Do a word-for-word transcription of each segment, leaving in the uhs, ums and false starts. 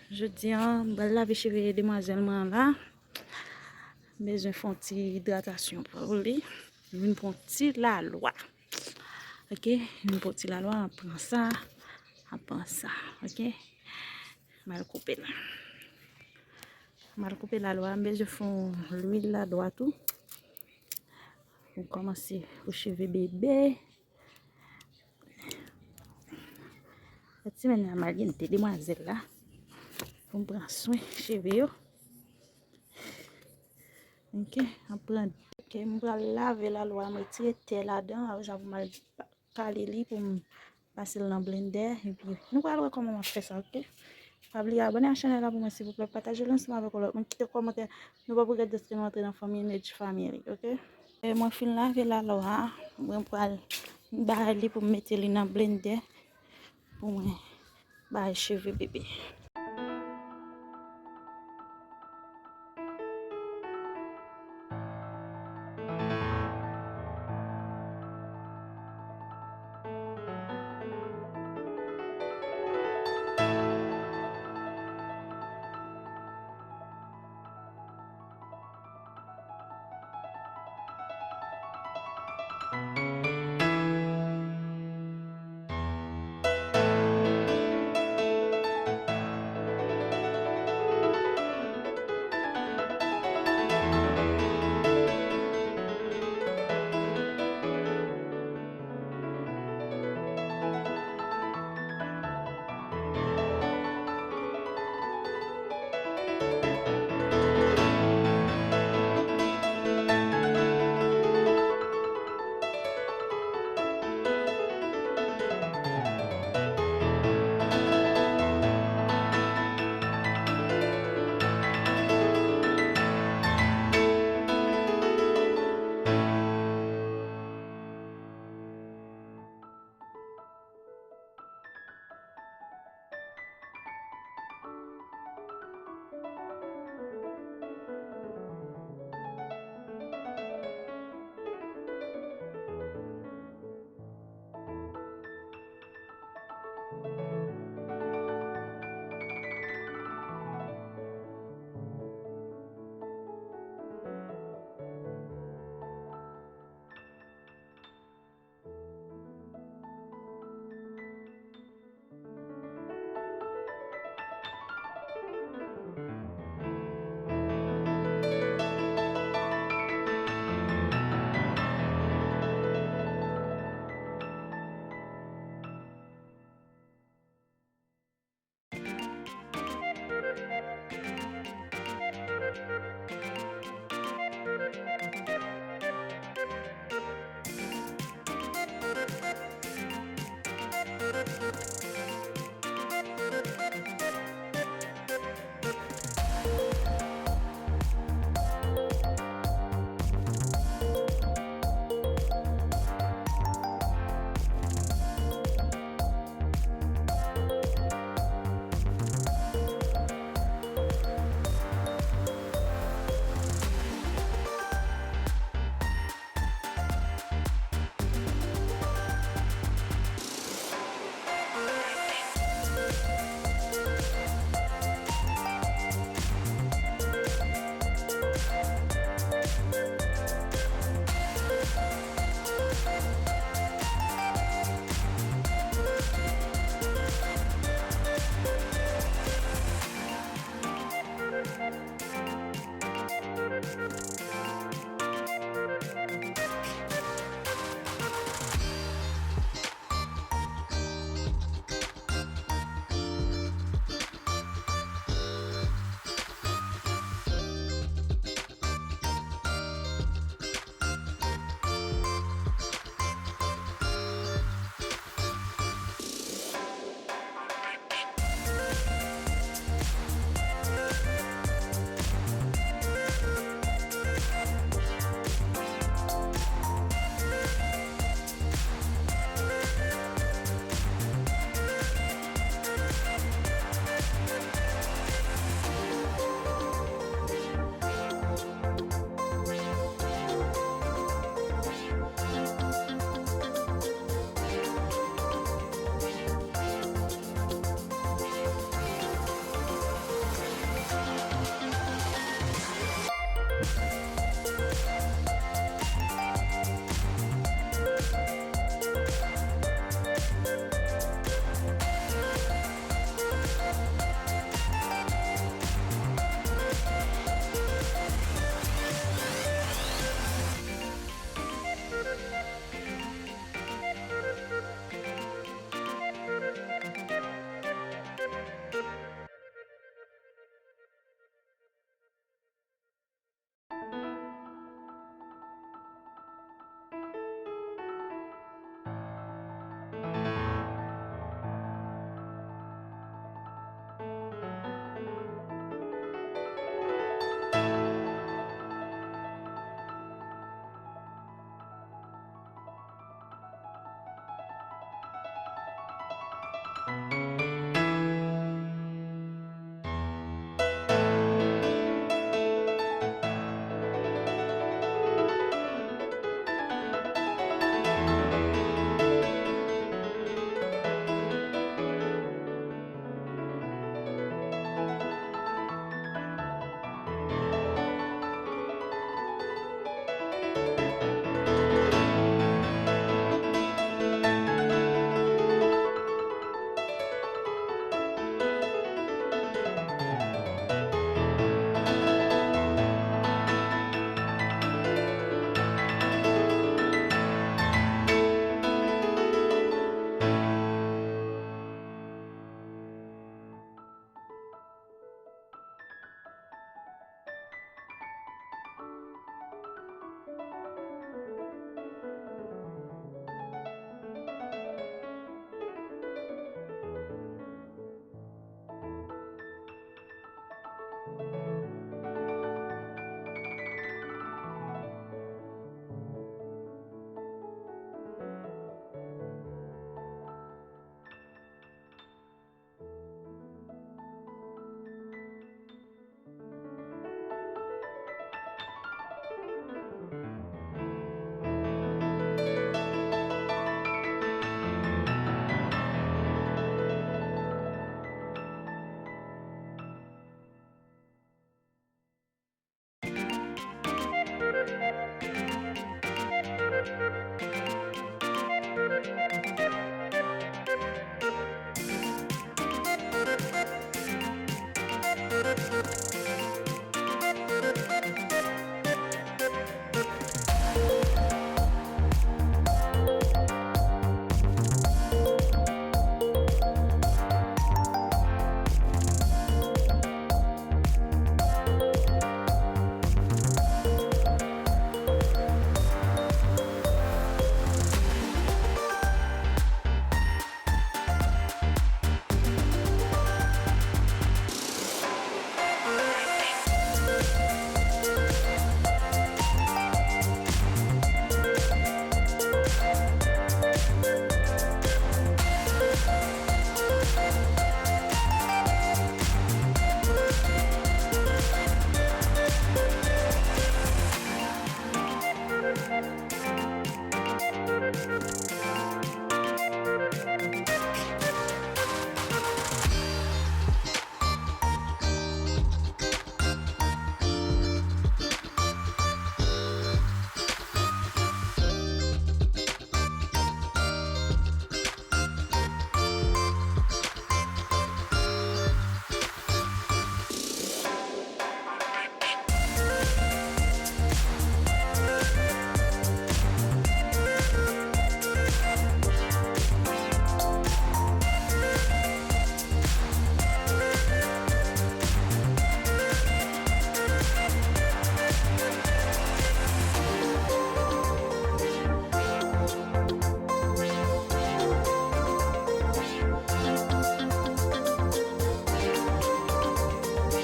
Jodi a, m pral lave cheve demwazèl mwen an la. M bezwen fè yon ti idratasyon pou li. M vin pran ti lalwa. Ok, m vin pran ti lalwa, m ap pran sa, m ap pran sa. Ok, m al koupe l. M al koupe lalwa, m bezwen fè yon lwil lalwa tou. Pou kòmanse pou cheve bebe. Sèt semèn nan, m al gen de demwazèl la pou m pran swen cheve yo. Ok, m pran, ok, m pral lave lalwa, m retire tè ladan, apre sa pou m al kale li pou m pase l nan blendè, epi nou pral wè kòman m ap fè sa, ok? Pa bliye abòne ak chanèl la pou mwen, silvouplè, pataje l ansanm avèk yon lòt moun, kite kòmantè, nou p ap regrèt dèske nou antre nan fanmi Energy Family, ok? E mwen fin lave lalwa a, mwen pral bay li pou m mete li nan blendè pou mwen bay cheve bebe.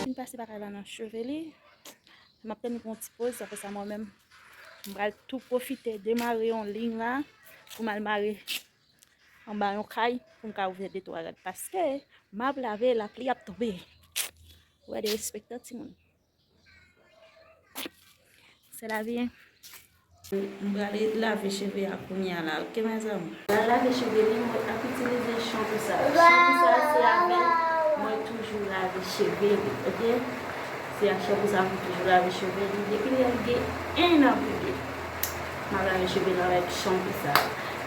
Fin pase bagay la nan cheve li. M ap tann li pran yon ti poz, apre sa mwen menm, m pral tou pwofite demare yon liy la pou m al mare anba yon kay pou m ka ouvè de twa rad paske m ap lave, lapli ap tonbe. Ou wè derespektan timoun. Se lavi, en. M prale lave cheve a kounye a la, oke, mezanmi? Pral lave cheve li, mwen ap itilize chanpou sa. Chanpou sa, se avè l mwen toujou lave cheve li, oke? Se ak chanpou sa mwen toujou lave cheve li. Depi lè l gen en an pou li, m ap lave cheve l avèk chanpou sa.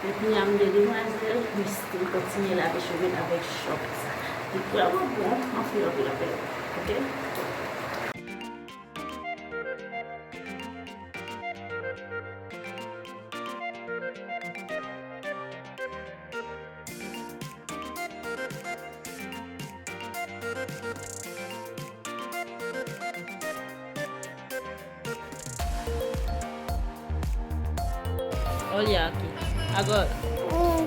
Men kounye a, m gen demwazèl, m still kontinye lave cheve l avèk chanpou sa. Li vrèman bon, anpil, anpil, anpil, oke? Olha aqui. Agora.